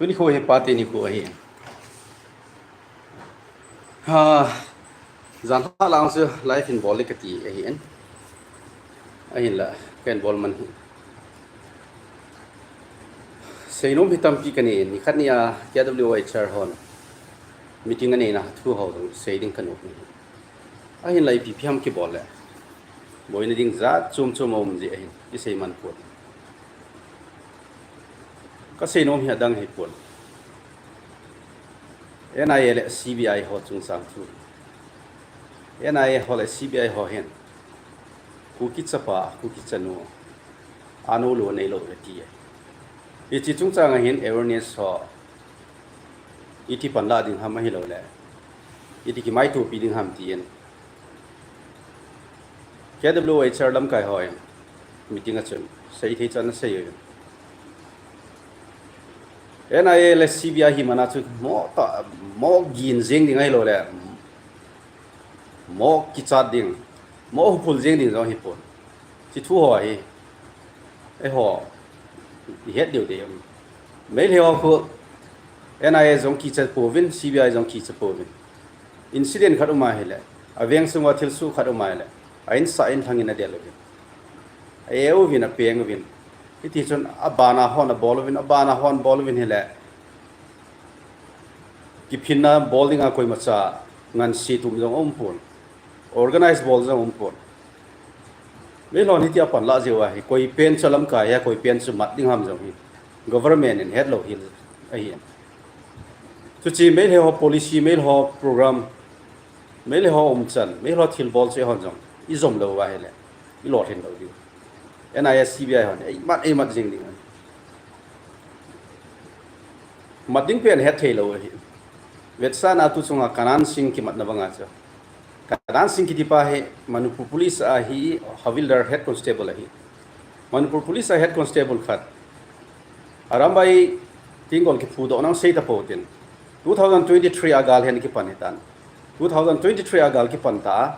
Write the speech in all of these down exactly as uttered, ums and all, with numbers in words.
Tuni kho hi party nikho ahi. Ha, jan lha lang chu live in bol le kati ahi. Ahinla, ken bol man hi. Seinom hi tampi kanei, nikhat nia K W Y H R hon meeting aneina thu ho jong sei ding kanom ahi. Ahinla ipi ipi ham kibol le boina ding jat chom chom aum ji ahin, kisei man pon. Kasei nom hi adang hipon. N I A le C B I ho chungchang thu. N I A ho le C B I ho hin Kuki chapa, Kuki chanu, anu lo nei lo le ti e. Hiche chungchang a hin awareness ho iti panla ding ham ahilou le iti kimaitopi ding ham tin K W Y H R lamkai hon meeting a chun sei thei chan asei uvin. N I A le C B I hi mana chu mo ta, mo gin jeng ding ahilou le mo kichat ding, mo huphul jeng ding jong hipon. Hiche thu ho hi eiho ihet deu deu. Meitei ho khu N I A jong kicha pouvin, C B I jong kicha pouvin. Incident khat um ahile, aveng sunga thilsoh khat um ahile, a insah in lhangin adel uvin, a-e uvin, apeng uvin. Hiti chun abana hon abol uvin, abana hon abol uvin hile, kiphinna bol dinga koimacha ngansi tum jong umpon, organize bol jong umpon. Meilhon hiti apan lah jeh uva hi, koi pen chu lamkai a, koi pen chu mat ding ham jong hi government in hetlou hi ahi. Chuche Meitei ho policy, Meitei ho program, Meitei ho umchan, Meitei ho thilbol chu eihon jong ijom lou uva ahile ilolhin lou diu. N I A C B I hon eimat, eimat jing ding. Mat ding pen het thei lou ahi. Vetsahna tu chunga Kanan Singh kimatna banga chu. Kanan Singh kiti pa hi Manipur Police a hi Havildar Head Constable ahi. Manipur Police a Head Constable khat Arambai Tenggol kiphudoh nang sei tapou tin. Two thousand twenty-three a gal hin kipan hitan. Two thousand twenty-three a gal kipan ta.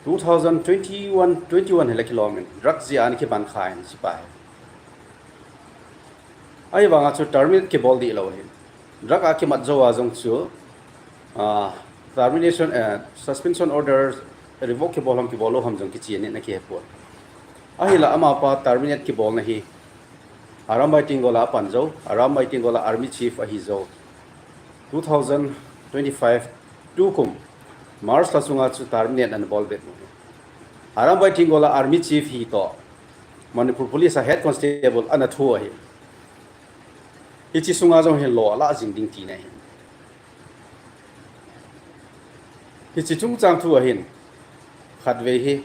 Two thousand twenty-one, twenty-one hile kilom in drug jeh a ana kiban kha in sipai. Ahivanga chu terminate kibol dih lou ahi. Drug a kimat jou a jong chu, ah, termination, eh, suspension order revoke kibol ham kibol lou ham jong kichen in akihepon. Ahinla amapa terminate kibolna hi Arambai Tenggol a apan jou, Arambai Tenggol a Army Chief ahi jou. Two thousand twenty-five, tukum March lha sunga chu terminate ana bol bet u ahi. Arambai Tenggol a Army Chief hi toh Manipur Police a Head Constable ana tho ahi. Hiche sunga jong hin lo alah jing ding tina ahi. Hiche chungchang thu ahin khatvei hi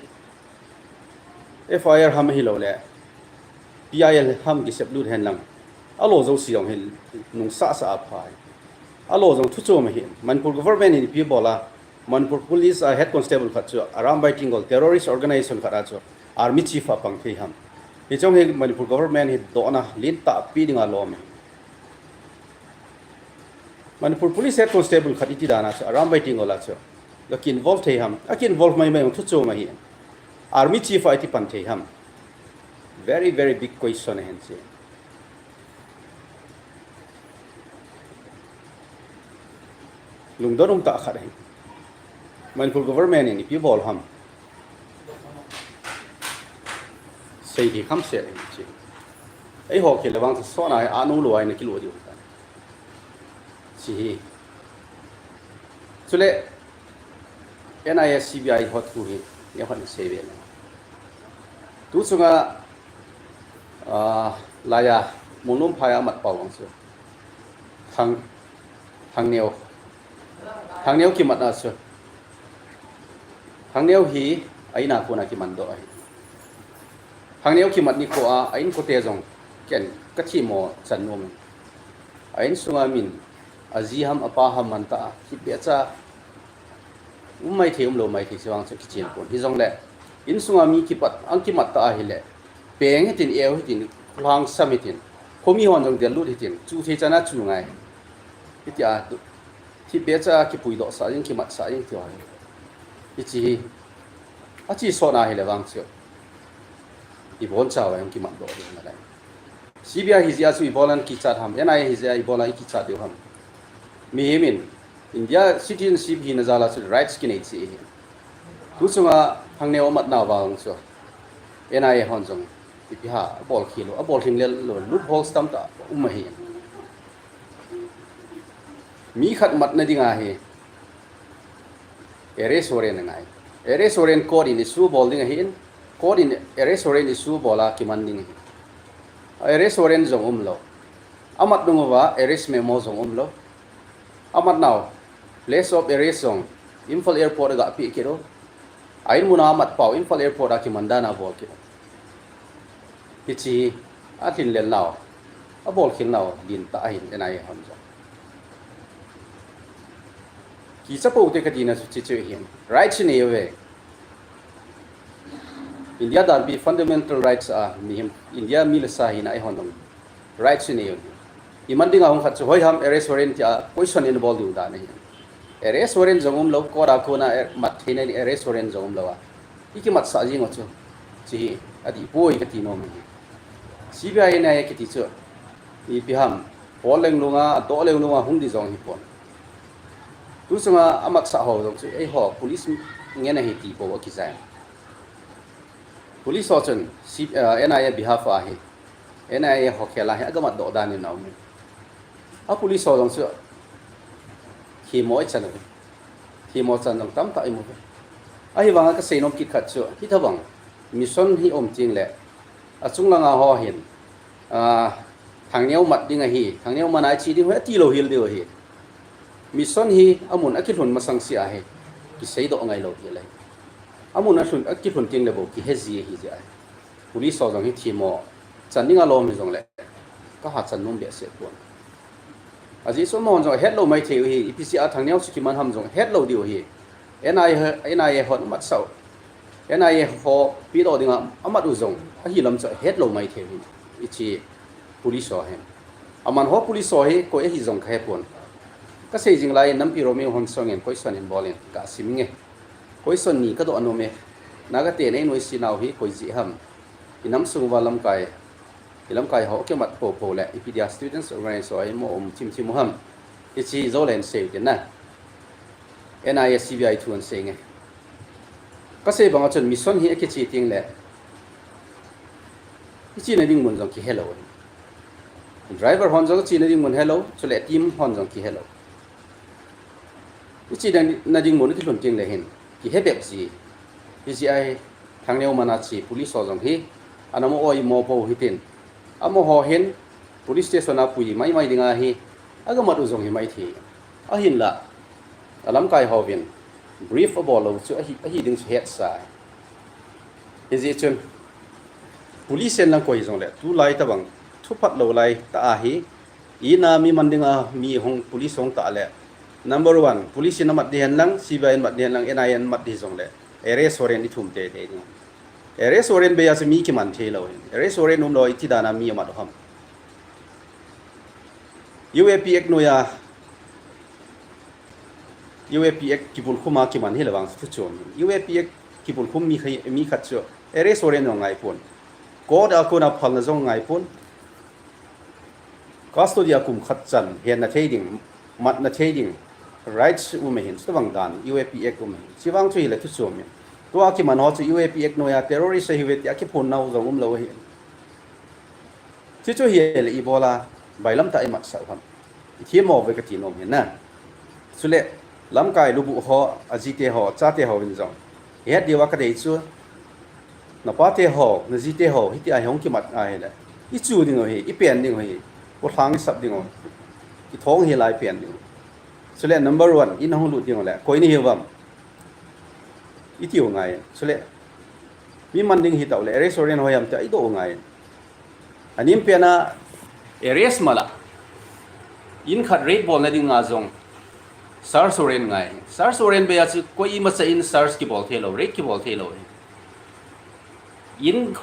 F I R ham ahilou le P I L ham kisep lut hen lang, alo jouse jong hin nungsah sah a phai. Alo jong thu chom ahi. Manipur government in ipi bol a, Manipur Police a Head Constable khat chu Arambai Tenggol terrorist organization khat a chu Army Chief a pang thei ham. Hiche jong hi Manipur government hi dohna lentah pi dinga lom ahi. Manipur Police Head Constable khat iti dan a chu Arambai Tenggol a chu ga ki involve thei ham, a ki involve mai mai jong thu chom ahi. Army Chief a iti pan thei ham. Very, very big question ahin che. Lungdon um tah khat ahi. Manipur government in ipi bol ham. Sei di kham se ahi che. Eiho kile vang chu sona hi anu lou a ina kilo diu ta. Hiche hi. Chule N I A C B I ho thu hi, neo khat in sei ve na. Tu chunga, ah, laiya, Molnom phai a mat pau vang chu. Thang, Thangneo. Thangneo kimat a chu. Thangneo hi, a in a kona kiman doh ahi. Thangneo kimat nikho a, a inkote jong ken kathemmo chan nom in. A insunga min, aji ham, apa ham man ta a, thipbeh cha, um maithei, um lou maithei, chuvang chu kichen pon. Hijongle, insunga mi kipat, ang kimat ta ahile, peng hitin, eu hitin, khulhang sam hitin, khomi hon jong del lut hitin, chu thei chan a chu ngai. Hitia, thipbeh cha kipuidoh sah jeng, kimat sah jeng tiu ahi. Hiche hi, ache sot na ahile vang chu, ibon chauva jong kimat doh ding nalai. CBI hijeh a chu ibola nakichat ham, NIA hijeh a ibola ikichat diu ham. Mihem in India citizenship hina jal a chu rights kinei cheh ahi. Tu chunga thangneo amatna vang chu NIA hon jong ipi ham abol khel u, abol lhinglel u, loopholes tamtah um ahi. Mi khat matna dinga hi arrest warrant angai. Arrest warrant court in issue bol ding ahin, court in arrest warrant issue bol a kiman ding ahi. Arrest warrant jong umlou. Amat nung uva arrest memo jong umlou. Amat nau place of arrest jong Imphal airport aga peh kit u. A in muna amat pau Imphal airport a kiman dan a bol kit u. Hiche alhinlel nau, abol khel nau ding tah ahin NIA hon jong. Kicha pou te katina chu hiche chu ahin. Rights inei uve. India danpi fundamental rights a mihem, India mi le sa hina eihon dong rights inei uve. Iman dinga hung khat chu hoiham arrest warrant tia question in bol diu dan ahi. Arrest warrant jong umlou, court a kona mat theina arrest warrant jong umlou a ikimatsah jing u chu, hiche hi adih poi kati nom ahi. CBI NIA kiti chu ipi ham, pol leng lunga, adoh leng lunga hung di jong hipon. Tu chunga amatsah ho jong chu eiho police ngen ahi ti bou akijai. Police ho chun C-, ah, NIA behalf a hi, NIA ho khel a hi agamat doh dan in aum in. A police ho jong chu themmo ichan uve. Themmo chan jong tamtah imu uve. Ahivanga kasei nom kit khat chu, hitobang mission hi um teng le, achung langa ho hin, ah, thangneo mat ding ahi, thangneo man a iche ding ahi, atilou hel diu ahi. Mission hi amun akilhun masang sea hi kiseidoh ngailou hel ahi. Amun alhun, akilhun teng le bou kihe ji ahi jeh ahi. Police ho jong hi themmo chan dinga lom hijongle kahachan nom behseh pon. Ajeh chu amahon jong ahetlou maithei u ahi, ipi jeh a thangneo chu kiman ham jong ahetlou diu ahi. NIA, NIA hon amatsah u, NIA ho pedoh dinga amat u jong ahi lam chu ahetlou maithei u ahi, hiche police ho hin. Aman ho police ho hi koi ahi jong kahepon. Kasei jing lai in nampi Romeo Honsong in question in bol in kasim inge. Question ni kadoh nom e. Naga ten einoise nau hi koi jeh ham? Inam sung uva lamkai, ilamkai ho kimat poupou le ipi dia students organize ho hi mo um thimthim u ham? Hiche hi jou le hin sei u tin na. NIA CBI thu hin sei inge. Kasei banga chun mission hi akiche teng le ichena ding mun jong kihelou. Driver hon jong ichena ding mun helou, chule team hon jong kihelou. Ichena ding mun kilhun teng le hin kihe bep ji. Hijeh a hi thangneo man a che police ho jong hi ana mo oi mo pou hitin. Amaho hin police station a pui maimai dinga hi agamat u jong hi maithei. Ahinla alamkai hovin brief abol lou chu ahi, ahi ding chu hetsa. Hijeh chun police in lang koi jongle tulai tobang thuphat lou lai tah ahi. Ina mi man dinga mi hung police hung tah le, number one, police in amat ding hen lang, CBI in amat ding hen lang, NIA in amat ding jongle arrest warrant ithum teitei ding. Arrest warrant bei a chu mi kiman theilou hin. Arrest warrant umlou iti dan a mi amat u ham? UAP Act noiya, UAP Act kibulkhum a kiman hile vang chu thu chom hin. UAP Act kibulkhum mi khat, mi khat chu arrest warrant jong ngaipon, court a kona phalna jong ngaipon, custody a kum khat chan henna thei ding, matna thei ding rights um ahin, chutobang dan UAP Act um ahin. Chuvang chu hile thu chom hin. Tua kiman ho chu UAP Act noiya terrorist ahiuve tia kiphon nau jong umlou ahin. Chuchu hile ibola bailam tah imatsah u ham? Ithemmo uve kati nom hin na. Chule lamkai lubuh ho, ajite ho, achate hovin jong ihet diuva kadei chu, napate ho, najite ho hitia hi hung kimat ahile, ichu dingu ahi, ipen dingu ahi, polhang isap dingu, ithong hilai pen dingu. Chule number one, in ahung lut dingu le koi nahiuvam itiu ngai. Chule mi man ding hitah le arrest warrant hoiham tia idoh u ngai. Anem pena arrest mala, in khat raid bolna dinga jong search warrant ngai. Search warrant bei a chu koi imacha in search kibol theilou, raid kibol theilou. In,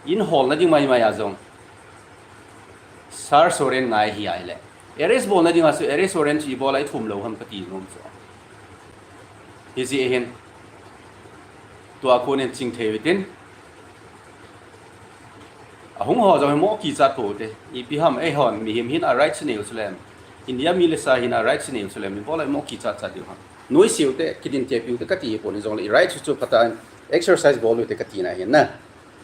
in holna ding maimai a jong search warrant ngai hi ahile, arrest bolna dinga chu arrest warrant chu ibola ithum lou ham kati nom chu. Hijeh hin tua konin ching thei utin. Ahung ho jong hi mo kichat pou te. Ipi ham, eihon mihem hin a rights nei u chulem, India mi le sa hin a rights nei u chulem, ibol a mo kichat chat diu ham. Nuisat u te, kidin te piu te kati hipon, hijongle i rights chu phatah in exercise bol u te kati na hin na.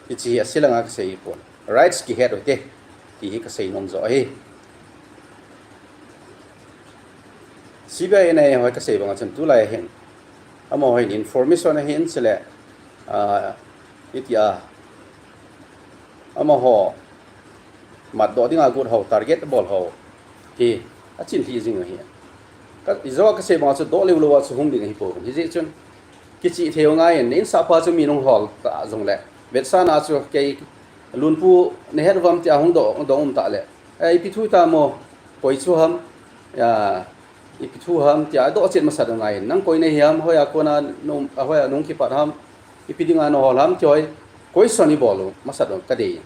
Hiche hi asilanga kasei hipon. Rights kihet u te, ti hi kasei nom jo ahi. C B I, N I A hoi kasei banga chun tulai hin, amaho hin information ahin chule, ah, itia, amaho matdoh dinga got ho, target bol ho hi achin lhi jing ahi. Ka, ijo kasei banga chu doh leu lou a chu hung ding ahi pouvin. Hijeh chun kichih thei u ngai in, na insahpa chu mi nung hol ta jongle, vetsahna chu kei lunpu nahet uvam tia hung doh, doh um ta le, eh, ipi thu ta mo, koi chu ham, ya, ipi thu ham tia doh chet masat u ngai in, nang koi nahi ham, hoiya kona nung, a hoiya nung kipat ham, ipi dinga nahol ham ti hoi, question ibol u masat u kadei.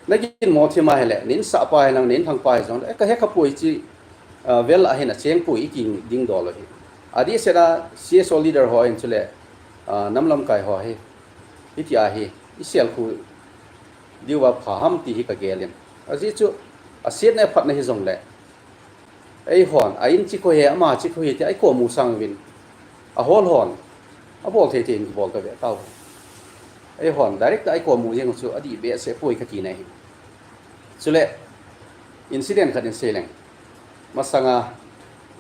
Nagin mo thim ahile, na insahpa hilang, na inthangpa hijongle, eh, kahe khapoi chi, ah, vel ahin acheng poi iti ding dol u ahi. Adeh sela C S O leader ho in chule, ah, nam lamkai ho hi, hiti ahi, isel khu diuva pha ham ti hi kagel in. Ajeh chu, asetna aphatna hijongle, eihon, a in chi kho hi, ama chi kho hi, tia ikom u sang uvin. Ahol hon, abol thei thei in kibol tave tau. Eihon, direct a ikom u jeng chu adih behseh poi kati na ahi. Chule, incident khat in sei leng. Masanga,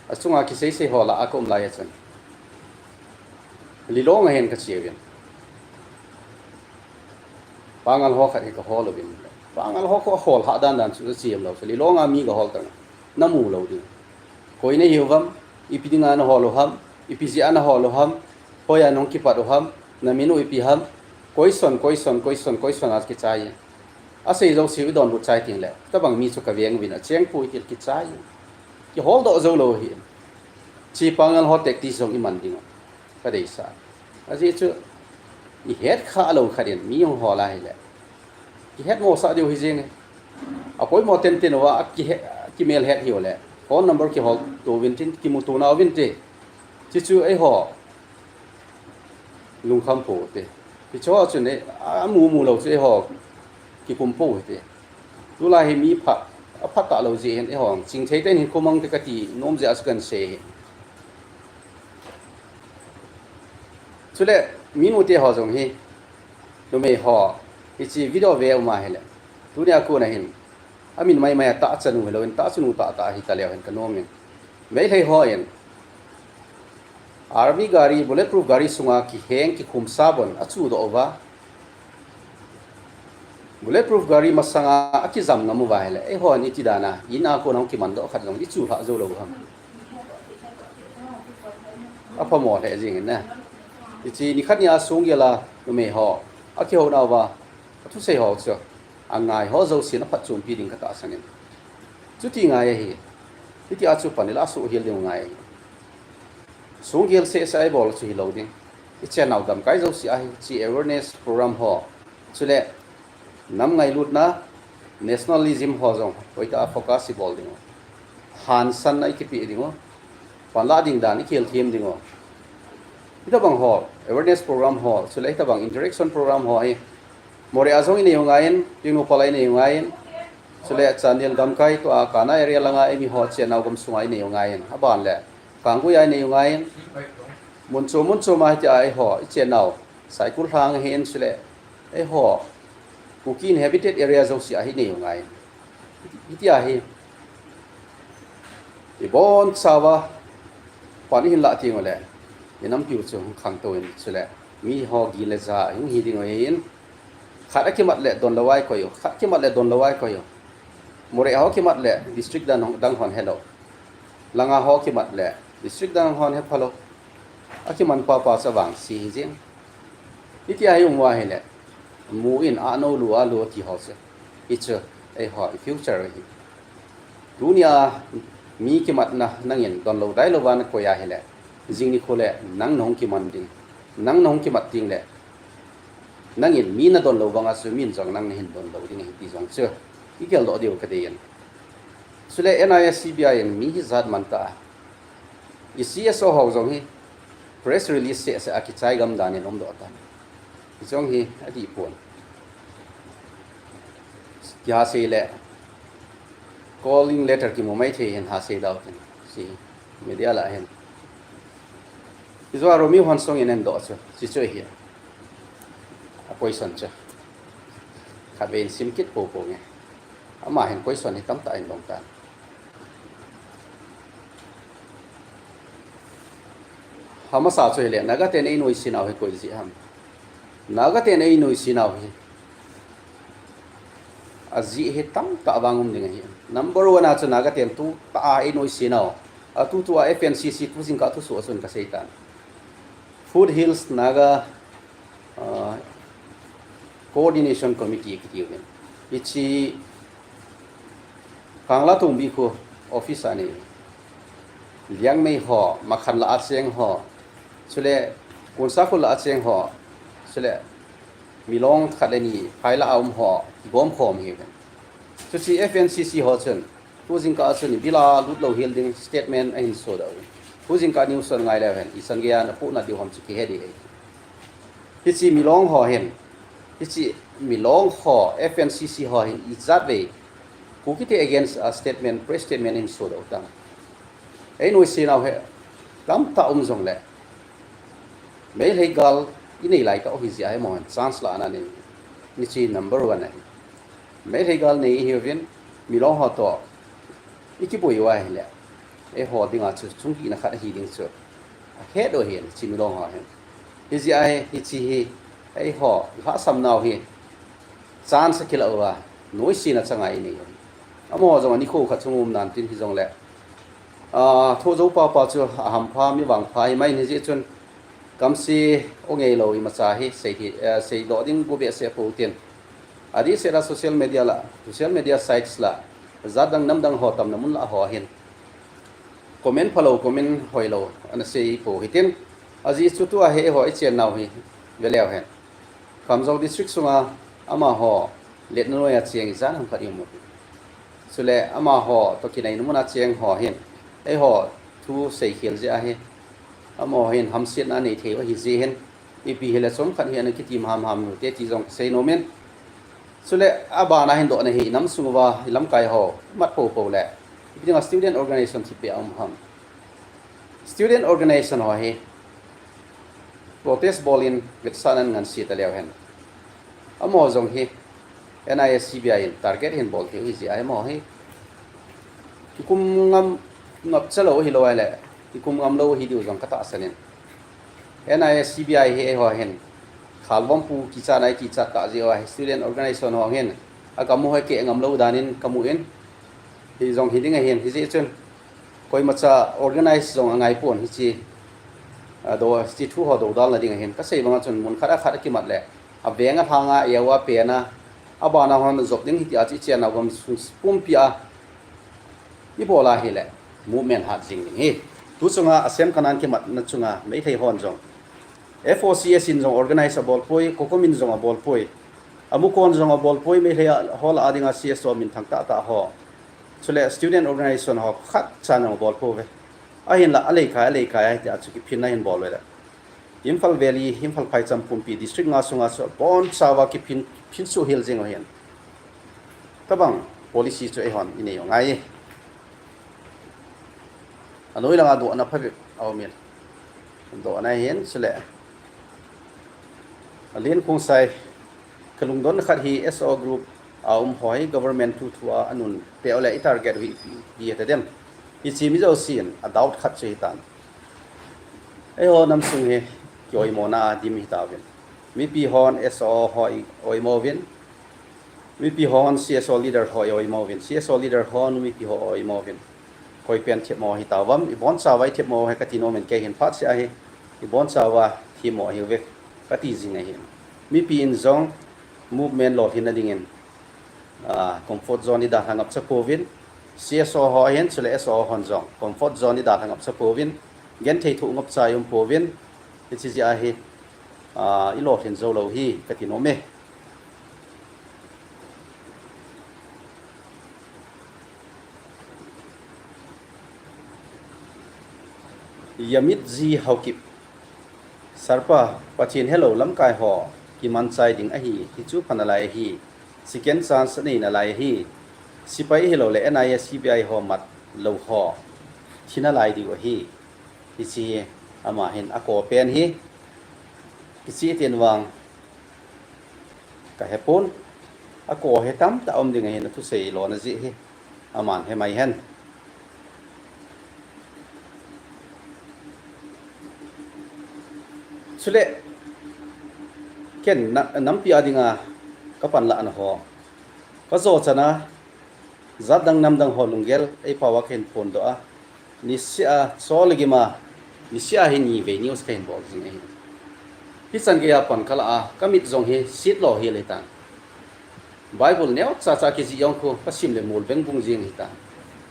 achunga kisei sei ho lah a kaum lai a chun, Lilong a hin kache uvin. Pangal ho khat hi kahol uvin. Pangal ho kho ahol hah dan dan chu chem lou. Chu Lilong a mi kahol tang. Namu lou ding. Koi nahiu vam, ipi dinga nahol u ham, ipi jeh a nahol u ham, hoiya nahung kipat u ham, namin u ipi ham, question, question, question, question a kichai. Asei jouse u idonbut chai tengle, tabang mi chu kaveng uvin acheng poi tia kichai. Kihol doh jou lou ahi. Chi Pangal ho tactics jong iman ding u kadeisah. Ajeh chu, ihet kha lou khat in mi hung hol ahile, kihet mosah diu hi jeng e. Apoimo tenten uva, akihe-, akimel het hiu le, phone number kihol to uvin tin, kimuto na uvin te. Chuchu eiho lungkham pou te. Hiche ho chun e, amu mu lou chu eiho kikum pou te. Tulai hi mi phat, aphat talou jeh hin eiho chingthei ten hin khomang te kati nom jeh a chu kahin sei hi. Chule, mi nute ho jong hi, numei ho, hiche video ve um ahile, tunia kona hin, amin mai mai a tahchanu hilouvin, tahchanu tahtah ahi taleu hen kanom in. Meitei hon army gari, bulletproof gari sunga kiheng kikhumsa bon achudoh uva, bulletproof gari masanga akijam ngam uva ahile, eihon iti dan a in a kona hung kimandoh khat jong ichu lhah jou lou ham. Aphamo lheh jeng in na. Hiche nikhat nia songgel a numei ho akihouna uva, athusei ho chu angai ho jousen aphatchompi ding katahsan in. Chuti ngai ahi. Hitia chu pan ila asuhhel ding ngai ahi. Songgel sehseh a ibol chu hilou ding. Ichennau gamkai jouse a hiche awareness program ho, chule nam ngailutna, nationalism ho jong hoitah a focus ibol ding u. Hansanna ikipeh ding u. Panlah ding dan ikihil them ding u. Hitobang ho, awareness program ho, chule hitobang interaction program ho hi Moreh a jong inei u ngai in, Tengnoupal a inei u ngai in, chule Chandel gamkai tua Kana area langa eimi ho chennau gamsunga inei u ngai in, aban le Kanggui a inei u ngai in, mun chom mun chom a hitia eiho ichennau Saikul lhang ahin, chule eiho Kuki inhabited area jouse a hi inei u ngai in. Hitia hi ibonchauva pan ihin lah teng ule, inampiu chu hung khangtou in, chule miho gin le ja hung hi ding u ahin. Khat akimat le donlou a ikoi u, khat kimat le donlou a ikoi u. Moreh ho kimat le district dang, dang hon helou, langa ho kimat le district dang hon hephalou. Akiman papa chu avangse hi jeng. Hitia hi um uva ahile, mu in anou lu alu ti ho chu, hichu eiho i future ahi. Tunia mi kimatna nangin donlou dailouva nakoi ahile, jing nikho le nang nahung kiman ding, nang nahung kimat tengle, nangin mi nadonlou banga chu min jong nang nahin donlou ding ahi ti jong chu igeldoh diu kadei in. Chule N I A, C B I in mi hijat man tah a, i C S O ho jong hi press release sehseh a kichai gam dan in umdoh tan. Hiche jong hi adih pon. Kihasei le calling letter kimu maithei hin hasei dau tin. Si media lah hin. Ijua Romi hon song in en doh chu. Si chu hi. A question chu. Khatvei in sim kit popo nge. Ama hin question hi tamtah in dong tan. Hamasa chu hile, Naga ten ei noise nau hi koi jeh ham. Naga ten ei noise nau hi. Ajeh hi tamtah vang um ding ahi. Number one a chu Naga ten tutah a ei noise nau. Atutu a F N C C tu jingkah thusoh a chun kasei tan. Foothills Naga, ah, Coordination Committee kiti uvin. Hiche Kanglatongbi khu office a nei. Liangmei ho, Makhan lah a cheng ho. Chule, Konsakhul lah a cheng ho. Chule, Milong khat le ni, Phailai a um ho, kigom khom hi uvin. Chuche F N C C ho chun, tu jingkah a chun, bila lut lou hel ding statement ahin sodoh uvin. Tu jingkah news a ngai leu hen, ichan geiya na pu na diu ham chu kihe ding ahi. Hiche Milong ho hin, hiche Milong ho, F N C C ho hin, ijat vei, Kukite against a statement, press statement in sodoh u tam. Ei noise nau hi, tamtah um jongle. Meitei gal inei lai tah u hi jeh ahi mo, chance la ana nei. Hiche number one ahi. Meitei gal nei ihiuvin, Milong ho toh. Ikiboi uva ahile. Eiho dinga chu, chung kina khat ahi ding chu. Ahet u ahin, hiche Milong ho hin. Hijeh ahi, hiche hi, eiho, lhahsam nau hi. Chance akilah uva, noise na changa inei u ahi. Amaho jong anikho khat chung um nan tin hijongle. Ah, thu jou papa chu ahampha, mi vangpha, himai hijeh chun kamse u ngeilou imacha hi sei hi, eh, seidoh ding gu behseh pou tin. Adehset a social media lah, social media sites lah, jat dang nam dang ho tamna mun lah ho hin. Comment phalou, comment hoilou, ana sei pou hitin. Ajeh chu tua hi eiho ichen nau hi, veleu hen. Kamjong district sunga amaho letna noiya cheng ijat ham khat imu. Chule amaho toh kinaina muna cheng ho hin. Eiho thu seikhel jeh ahi. Amaho hin hamsetna anei thei u ahi jeh hin. Ipi hile chomkhat hi ana kitim hamham u te ti jong kasei nom in. Chule abana hin dohna hi inam sung uva ilamkai ho mat poupou le. Ipi dinga student organization thipbeh a um ham. Student organization ho hi protest bol in vetsahna in ngansi taleu hen. Amaho jong hi N I A C B I in target hin bol thei u hi jeh ahi mo hi. Kikum ngam ngapcha lou hilou ahile, kikum ngam lou hi diu jong katahsan in. N I A C B I hi eiho hin khalvom pu kichat nai kichat tah jeh uva hi student organization ho hin agamu hoi keh ngam lou dan in kamu in. Hijong hi ding ahin, hijeh chun. Koimacha organize jong angai pon hiche, a, do, hiche thu ho dodalna ding ahin. Kasei banga chun mun khat a khat akimat le. Aveng alhanga, eiho a pena. Abana hon jop ding hiti a chu ichen nau gam sung pumpi a. Ibol a hile. Movement hat jing ding hi. Tu chunga asem kanan kimatna chunga Meitei hon jong. F O C S in jong organize abol poi, COCOMI in jong abol poi. Amukon jong abol poi, Meitei ho lah a dinga C S O minthang tahtah ho. Chule student organization ho khatcha jong abol pouve. Ahinla, aleikai, aleikai, ahi tia chu kiphinna hin bol uve le. Imphal Valley, Imphal phaicham pumpi district nga sunga chu abonchauva kiphin, phin suh hel jing u ahin. Tabang policy chu eihon inei u ngai. Anoi langa dohna phabep aum in. Dohna hin, chule. Alen Khongsai, kalungdon khat hi S O group a um ho hi government thu thu a anun peh u le i target u hi ipi, ipi hita dem. Hiche mi jousen a doubt khat chu hitan. Eiho nam sung hi kioimona a dim hitauvin. Mipi hon S O ho i oimo uvin. Mipi hon C S O leader ho i oimo uvin. C S O leader hon mipi ho oimo uvin. Koi pen themmo hitauvem, ibonchauva i themmo hi kati nom in kei hin phat seh ahi, ibonchauva themmo ahiuve kati jing ahi. Mipi in jong movement lolhinna dingin, ah, comfort zone i dalha ngapcha pouvin, C S O ho ahin, chule S O hon jong comfort zone i dalha ngapcha pouvin, genthei thoh ngapcha i um pouvin, hiche jeh ahi, ah, i lolhin jou lou hi kati nom e. Yamit G Haokip. Sir pa, Pathen helou lamkai ho kimanchai ding ahi, hichu pha nalai ahi. second chance anei nalai ahi. Sepai hilou le N I A, C B I ho mat lou ho thi nalai diu ahi. Hiche hi ama hin akou pen hi. Hiche tin vang kahepon. Akou hi tamtah um ding ahin, athusei lona jeh hi aman hemai hen. Chule ken na, nampi a dinga kapanlahna ho, kajo chana jat dang nam dang ho lunggel eipao a kahin phondoh a, niseh a, chol le gim a, niseh a hi nivei news kahin bol jing ahi. Hichan geiya pan kalah a, kamit jong hi setlou hel hitan. Bible neocha cha kijih jong khu kasim le mol beng bung jing hitan.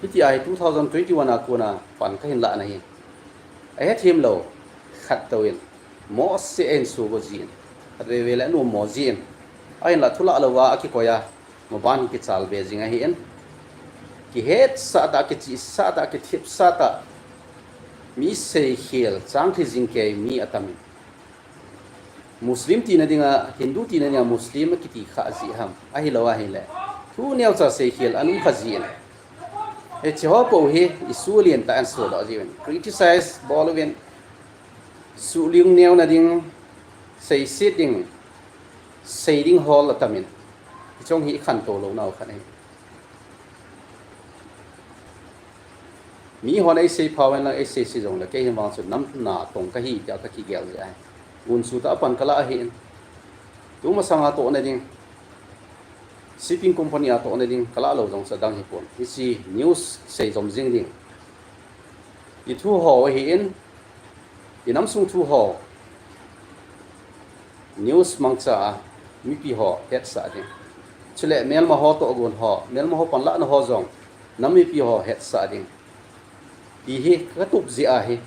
Hitia hi two thousand twenty-one a kona pan kahin lahna hi, ahethem lou khat touvin, Mose in sugo jin, khatvei vei le anom mo jin, ahinlah thulah louva akikoi a, maban hi kichal be jing ahin. Kihetsah tah, kichihsah tah, kithipsah tah, mi seikhel, changthi jing kei mi atamin. Muslim tina dinga, Hindu tina dinga Muslim kiti kha jeh ham, ahilou ahile thu neocha seikhel ana um kha jin. Hiche ho pou hi issue lentah ahin sodoh jiuvin, criticize bol uvin, suhling neona ding, seiset ding, sei ding hol atamin. Hiche jong hi ikhantou lounau khat ahi. Mihon eiseipha uvin lang, eiseise jongle, kei hin vang chu nam natong kahi tia kakigel jeh ahi. Gunchu tah a pan kalah ahin. Tumasanga tohna ding, shipping company a tohna ding kalah lou jong chu adang hipon. Hiche news seijom jing ding, ithu ho ahin, inamsung thu ho news mangcha a mipi ho hetsah ding, chule melma ho tohgon ho, melma ho panlahna ho jong nam mipi ho hetsah ding, ti hi katup jeh ahi.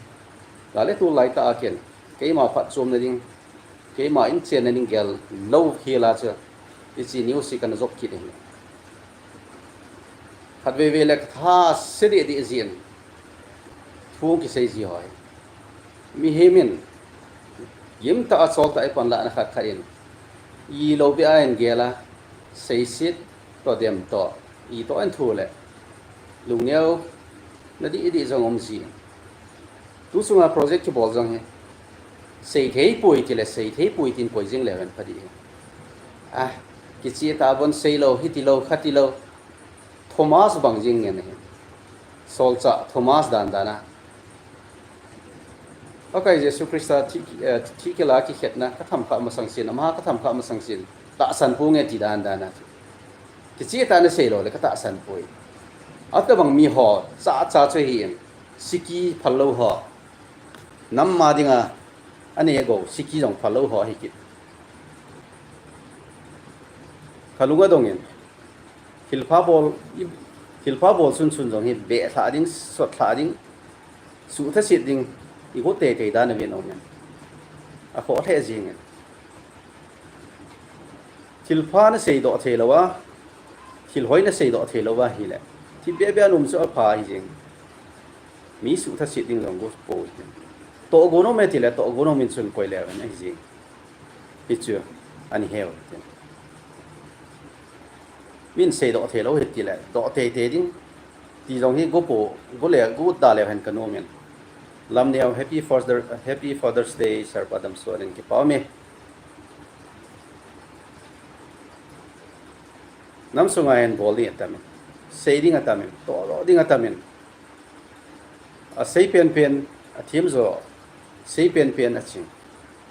Lale tulaitah a ken keima phatchomna ding, keima inchenna ding gel lou hela chu hiche news hi kana jop kit ahi. Khatvei vei le katha se dehdeh jin, thu kisei ji ho hi, mihem in gimtah a choltah a ipanlahna khat khat in, ilou beh a eingel a, seiset toh, dem toh, itoh einthu le lungneo na dehdeh jong um jin. Tu chunga project kibol jong hi seithei poi tile, seithei poi tin koi jing leu hen pha ding hi. Ah, kicheh tah bon seilou, hitilou, khatilou. Thomas bang jeng ngen ahi. Solchah Thomas dan dan a, Pakai Jesu Christa thi, eh, thikela kikhetna katham kha masang sin, ama katham kha masang sin, tahsan ponge ti dan dan a, kicheh tah a naseilou le katahsan poi. Atobang miho chacha chu ahin, siki phallou ho, nam ma dinga anei agou, siki jong phallou ho ahi kit. Kalung adong in, thilpha bol, thilpha bol chun chun jong hi behlhah ding, sotlhah ding, suhthaset ding, igot teitei dan aven aumin, akhoh lheh jengin. Thilpha naseidoh theilouva, thilhoi naseidoh theilouva ahile, thipbeh beh a um chu apha ahi jeng. Mi suhthaset ding jong gopoi. Tohgon aume tile, tohgon aumin chun koi leu hen ahi jeng. Hichu aniheu hitin. Min seidoh theilou hitile, doh teitei ding ti jong hi gopo, gole, got da leu hen kanom in. Lamneo, Happy Father, Happy Father's Day, Sir Pa Damsot in, kipa ume. Nam sunga hin bol ding atamin, sei ding atamin, tohdoh ding atamin. Asei penpen, athemjo, sei penpen aching.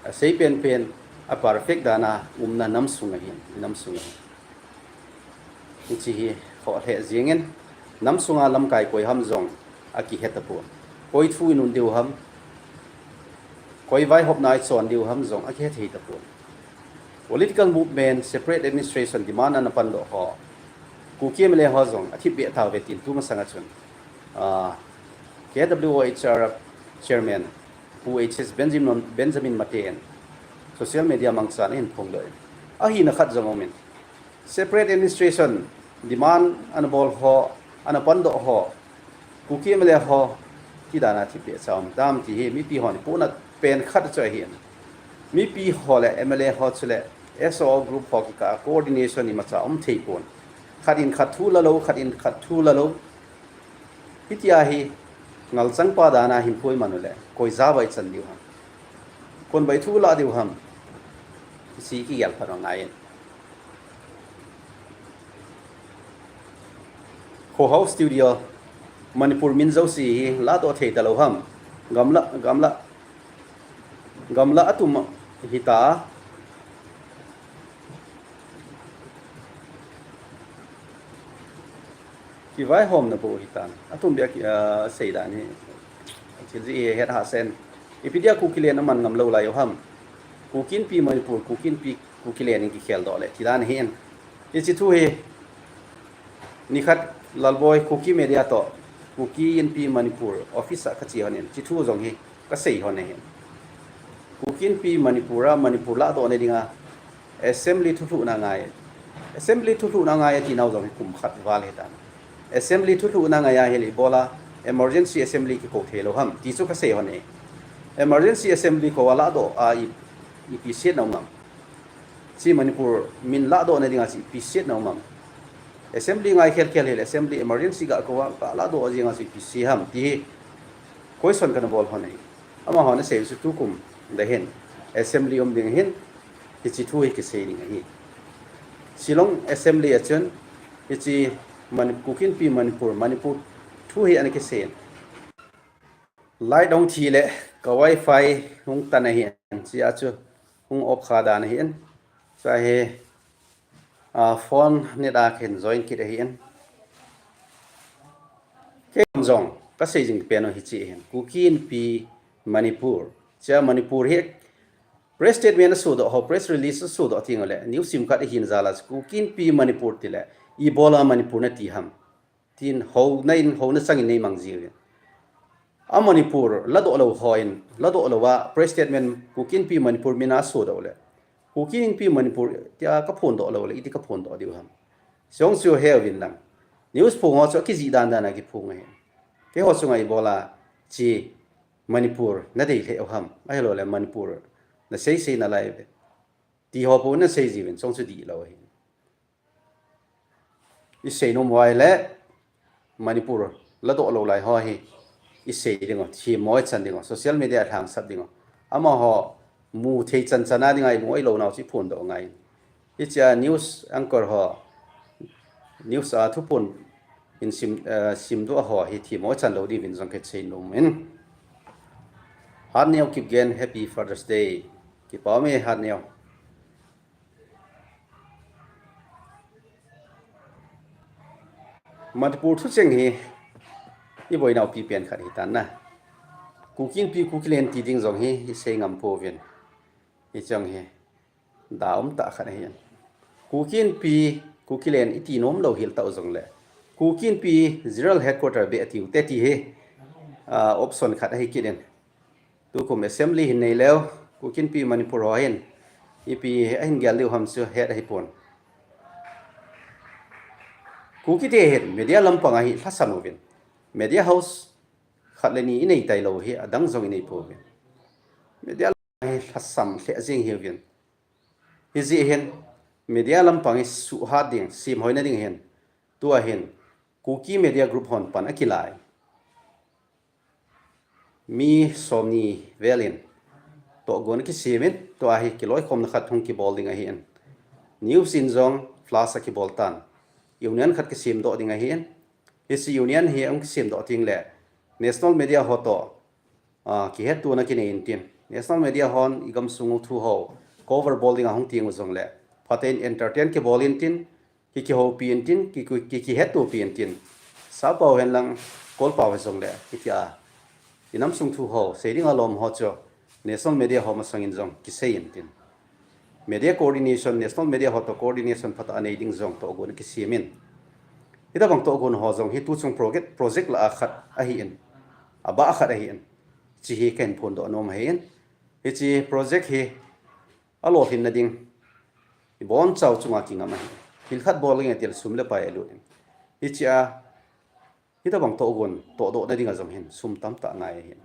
Asei penpen, a perfect dan a umna nam sung ahin, nam sung ahin. Hiche hi khoh lheh jengin, nam sunga lamkai koi ham jong akihe tapon. Koi thu inun diu ham, koi vaihopna ichon diu ham jong akihe thei tapon. Political movement, separate administration demand ana pandoh ho, Kuki M L A ho jong athipbeh tauve tin tumasanga chun, ah, K W O H R F chairman Pu H S Benjamin, Benjamin Mate in social media mangchan ahin phongdoh in, ahina khat jong aumin, separate administration demand ana bol ho, ana pandoh ho, Kuki M L A ho, ti dan a thipbeh cha um tam ti hi mipi hon ipohna pen khat chu ahin. Mipi ho le M L A ho chule S O O group ho kikah a coordination imacha um thei pon. Khat in khat thu la lou, khat in khat thu la lou. Hitia hi ngalchang pa dan a hin pui man uleh, koi ja vai chan diu ham, kon vai thu la diu ham, si kigel phat angai in. Khohau Studio, Manipur min jouse hi ladoh thei talou ham. Gamla, gamla, gamla atum hita. Kivaihomna bou hitan. Atum bia ki, ah, seidan hi. Thil ji he het ha sen. Ipi dia Kukiland aman ngam lou lai u ham. Kuki Inpi Manipur, Kuki Inpi, Kukiland in kikhel doh le. Tidan hin. Hichi thu hi. Nikhat Lalboi Kuki Media to, Kuki Inpi Manipur office a kache hon in, hichi thu jong hi kasei hon ahin. Kuki Inpi Manipur a Manipur ladohna dinga assembly thulhuhna ngai. Assembly thulhuhna ngai ati nau jong hi kum khat val hitan. Assembly thulhuhna ngai a hile ibola emergency assembly kikou thei lou ham, ti chu kasei hon e. Emergency assembly kou a ladoh a i, ipi siatna um am. Chi Manipur min ladohna dinga chi ipi siatna um am. Assembly ngai khel khel hile assembly emergency ga kou a, ga ladoh a dinga chi ipi si ham ti hi. Question kana bol hon ahi. Amahon asei chu tukum da hin. Assembly um ding hin. Hichi thu hi kisei ding ahi. Shillong assembly a chun. Hichi Mani-, Kuki Inpi Manipur, Manipur thu hi ana kisei. Light hung thi le, ka wifi hung tan ahin, chia chu hung off kha dan ahin. Sa hi, ah, phone net a kahin join kit ahin. Kei jong, kasei jing pen u hichi hin. Kuki Inpi Manipur. Chia Manipur hi press statement asodoh ho, press release asodoh teng le, news sim khat ahin jal a, Kuki Inpi Manipur tile, ibola Manipur nati ham. Tin houna in, houna chang in neimang jiuvin. A Manipur ladoh lou hon, ladoh lou a press statement Kuki Inpi Manipur min a asodoh le. Kuki Inpi Manipur tia kaphondoh lou le, iti kaphondoh diu ham. Chong chu heuvin lang. News phong ho chu akijih dan dan a kiphong ahi. Keiho chunga ibola chi Manipur nadei lheh u ham. Ahilou le Manipur nasei sei nalai uve. Ti ho bou nasei jiuvin, chong chu dihlou ahi. Isei nom uva ahile, Manipur ladoh lou lai ho hi isei ding u, themmo ichan ding u, social media a lhangsap ding u. Amaho mu thei chan chan a dinga imu ailou nau chu iphondoh ngai. Hichia news anchor ho, news a thuphon in sim, eh, simdoh ho hi themmo ichan lou diuvin jong kasei nom in. Hatneo Kipgen, Happy Father's Day. Kipa ume Hatneo. Manipur thucheng hi iboinau pipen khat hitan na. Kuki Inpi, Kukiland ti ding jong hi isei ngam pouvin. Hicheng hi da um tah khat ahin. Kuki Inpi, Kukiland iti nom lou hel tah u jongle, Kuki Inpi General Headquarter beh tiu te ti hi, ah, option khat ahi kit in. Tukum assembly hin nei leu, Kuki Inpi Manipur ho hin, ipi ahin gel diu ham chu het ahipon. Kuki te hin media lampang a hi lhasam uvin. Media house khat le ni inei tailou hi, adang jong inei pouvin. Media lampang hi lhasam lheh jing hiuvin. Hijeh hin, media lampang hi suhhat ding, semhoina ding hin, tua hin, Kuki Media Group hon pan akilai. Mi somni vel in tohgon akisem in, tua hi kiloikhomna khat hung kibol ding ahin. News in jong flash akibol tan. Union khat kisemdoh ding ahin. Hiche union hi hung kisemdoh teng le National Media ho toh, ah, kihettuana kinei intin. National Media hon igamsung u thu ho cover bol dinga hung teng u jongle, phaten entertain kibol intin, ki, kihoupi intin, ki, ki, ki, kihettopi intin. Sappao hen lang, kolpao hen jongle, hitia inamsung thu ho sei dinga lom ho chu National Media ho masangin jong kisei intin. Media coordination, National Media ho toh coordination phatah a nei ding jong tohgon kisem in. Hitabang tohgon ho jong hi tuchung project, project lah a khat ahin. Abah khat ahin. Hiche hi kahin phondoh nom ahin. Hiche project hi alolhinna ding, ibonchau chunga kingam ahi. Thil khat bol nge til sum le pai alut in. Hichea, hitabang tohgon tohdohna dinga jong hin sum tamtah ngai ahin.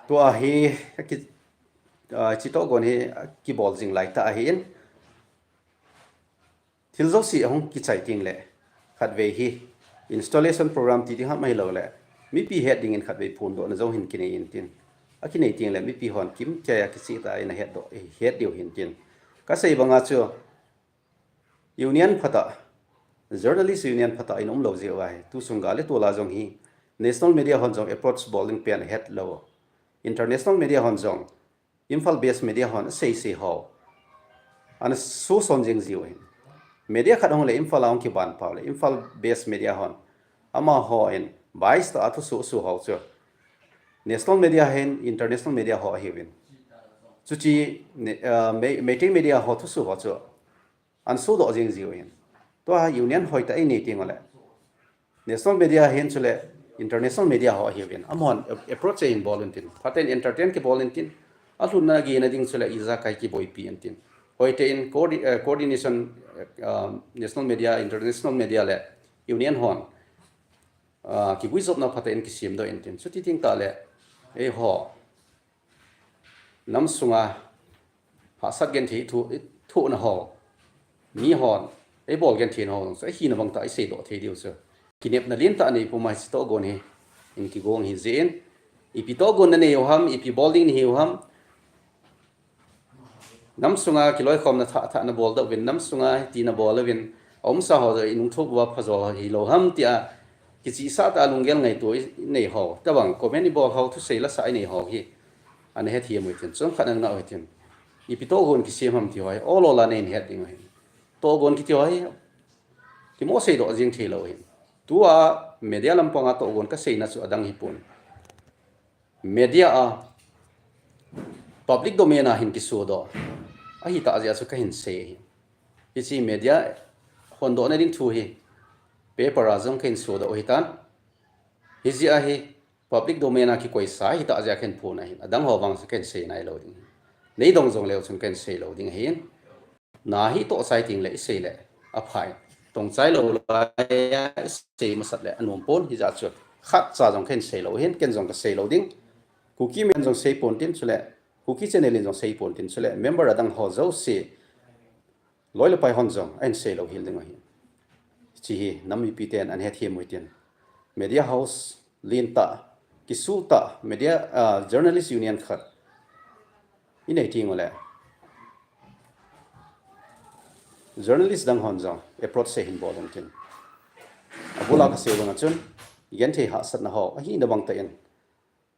Tua hi, aki, ah, hiche tohgon hi, ah, kibol jing lai tah ahin. Thil jouse ahung kichai teng le, khatvei hi installation program ti ding ham ahilou le, mipi het dingin khatvei phondohna jong hin kinei intin. Akinei teng le, mipi hon kimkei a kicheh tah in ahet doh, het diu hintin. Kasei banga chu, union phatah, journalist union phatah in umlou jeh uva hi, tusung gal le tol a jong hi, national media hon jong approach bol ding pen ahet lou. International media hon jong, Imphal based media hon asei sei ho ana suson jing jiu hin. Media khat hung le Imphal a hung kiban pau le, Imphal based media hon amahon bias tah a thuso so ho chu, national media hin international media ho ahiuvin. Chuche, ne-, ah, Mei-, Meitei media ho thuso ho chu ana sodoh jing jiu hin. Tua union hoitah inei teng le, national media hin chule international media ho ahiuvin, amahon ap-, approach in bol intin. Phaten entertain kibol intin. Alhunna gina ding chule ijakai kiboipi intin. Hoitah in coordi-, eh, coordination, eh, ah, national media, international media le union hon, ah, kiguijopna phaten kisemdoh intin. Chuti teng tah le, eiho nam sunga hahsat genthei thu, thohna ho, mihon eibol gentheina ho jong chu ahina bang tah a iseidoh thei diu chu, kinepna lentah nei puma hiche tohgon hi in kigong ahi jeh in, ipi tohgon nanei u ham, ipi bol ding nahiu ham, nam sunga kiloikhomna thah thah nabol doh uvin, nam sunga hiti nabol uvin, aumsa ho jong inung thoh uva phajo hilou ham tia kichehsah tah a lunggel ngaito inei ho, tobang comment ibol ho, thusei lasah inei ho hi ana hethem u hitin, chomkhat ana ngah u hitin. Ipi tohgon kisem ham ti ho hi ol ol a neihin het ding u ahin. Tohgon kiti ho hi kimo seidoh jing theilou ahin. Tua media lampang a tohgon kaseina chu adang hipon. Media a public domain a hin kisodoh ahitah jeh a chu kahin sei ahi. Hiche media hondohna ding thu hi paper a jong kahin sodoh u ahitan. Hijeh a hi public domain a kikoisa ahitah jeh a kahin phon ahin. Adang ho vang chu kahin sei nailou ding. Neidong jong leu chun kahin seilou ding ahin. Na hi toh chai teng le isei le aphai. Tong chai lou lai a isei masat le anom pon, hijeh chun khatcha jong kahin seilou hin, ken jong kaseilou ding. Kuki men jong sei pon tin chule, Kuki channel in jong sei pon tin chule, member adang ho jouse, loi le pai hon jong ahin seilou hel ding ahi. Hiche hi nam mipi ten ana hethem u hitin. Media house lentah, kisu tah, media, ah, journalist union khat inei teng u le, journalist dang hon jong approach se hin bol un tin. Abul a kasei banga chun, genthei hahsatna ho ahina bang tah in,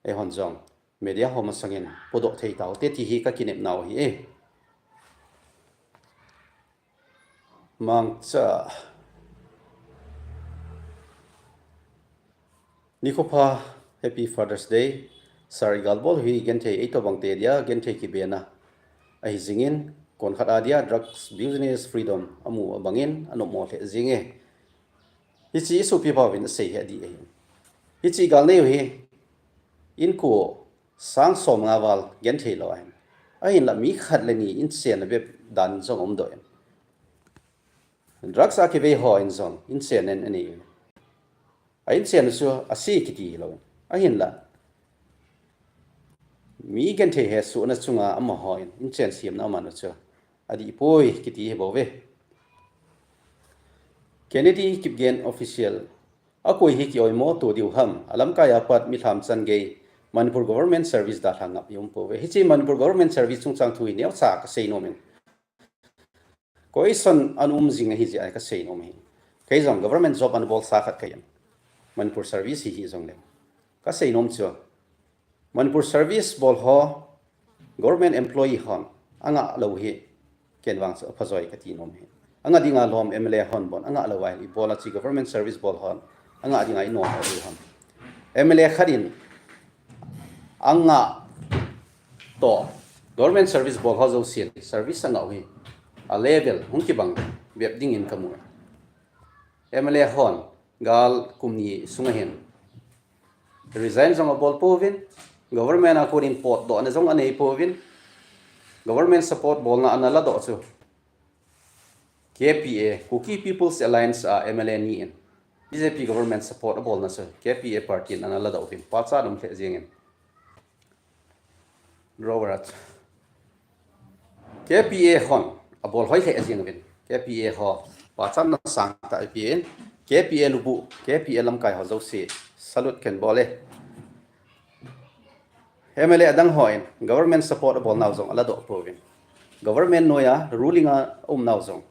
eihon jong media ho masangin podoh thei taute ti hi kakinepnau ahi e. Mangcha. Nikho pha, Happy Father's Day. Sir, igalbol hi genthei eitobang te dia genthei kibena ahi jingin, konkhat a dia drugs business freedom amu abangin anommo lheh jinge. Hiche isopi pauvin asei hi adih ahi. Hiche igal neiu hi inko sang som nga val genthei lou ahin. Ahinla mi khat le ni inchen abep dan jong umdoh in. Drugs a kivei hon jong inchen in anei. A inchen chu ase kiti hilou. Ahinla mi genthei hesohna chunga amahon inchen semna aman u chu adih poi kiti hi bou ve. Kennedy Kipgen Official, akoi hi ki-oimo to diu ham, alamkai a pat mi lham chan gei Manipur Government Service dalha ngap i um pouve. Hiche Manipur Government Service chungchang thu hi neocha kasei nom in. Koi son ana um jing ahi jeh a kasei nom ahi. Kei jong government job ana bolsa khat kahi in. Manipur Service hi hijong le. Kasei nom chu, Manipur Service bol ho, government employee hon angah lou hi, ken vang chu aphajoi kati nom ahi. Angah dinga lom M L A hon bon angah lou a ibol a chu government service bol hon angah dinga inom lou ham. M L A khat in angah toh government service bol ho jousen service angah u hi a level hung kibang bep dingin kamu. M L A hon gal kum ni sunga hin resign jong abol pouvin, government a konin potdohna jong anei pouvin, government support bolna ana ladoh chu K P A, Kuki People's Alliance a M L A ni in B J P government support abolna chu K P A party in ana ladoh uvin, pachat um lheh jingin. Robert. K P A hon abol hoi thei ajing uvin. K P A ho pachatna sangtah ipi in, K P A lubu, K P A lamkai ho jouse salute ken bol e. M L A adang hon government support abol nau jong aladoh pouvin. Government noiya ruling a um nau jong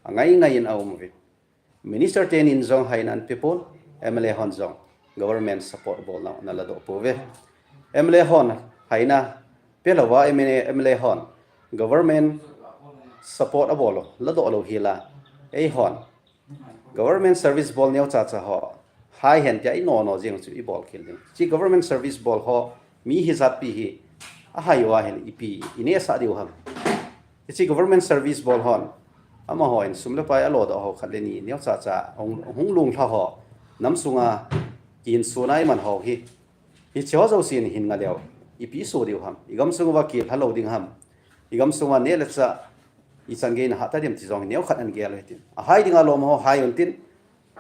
angai ngai in aum uvin. Minister tenin jong haina anapepon, M L A hon jong government support abol nau analadoh pouve. M L A hon haina pelouva M L A, M L A hon government support abol lou, ladoh lou hila, eihon government service bol neocha cha ho hai hen tia inono jing chu ibol khel ding. Hiche government service bol ho mi hijatpi hi ahai uva hin ipi inehsah diu ham. Hiche government service bol hon amahon sum le pai alodoh ho khat le ni neocha cha hung, hung lunglha ho, nam sunga kihinsona iman ho hi, hiche ho jousen hin nga leu ipi so diu ham. Igam sung uva kilha lou ding ham. Igam sunga neh le chah ichan gei naha ta dem ti jong neokhat anagel u hitin. Ahai dinga lom ho hai untin,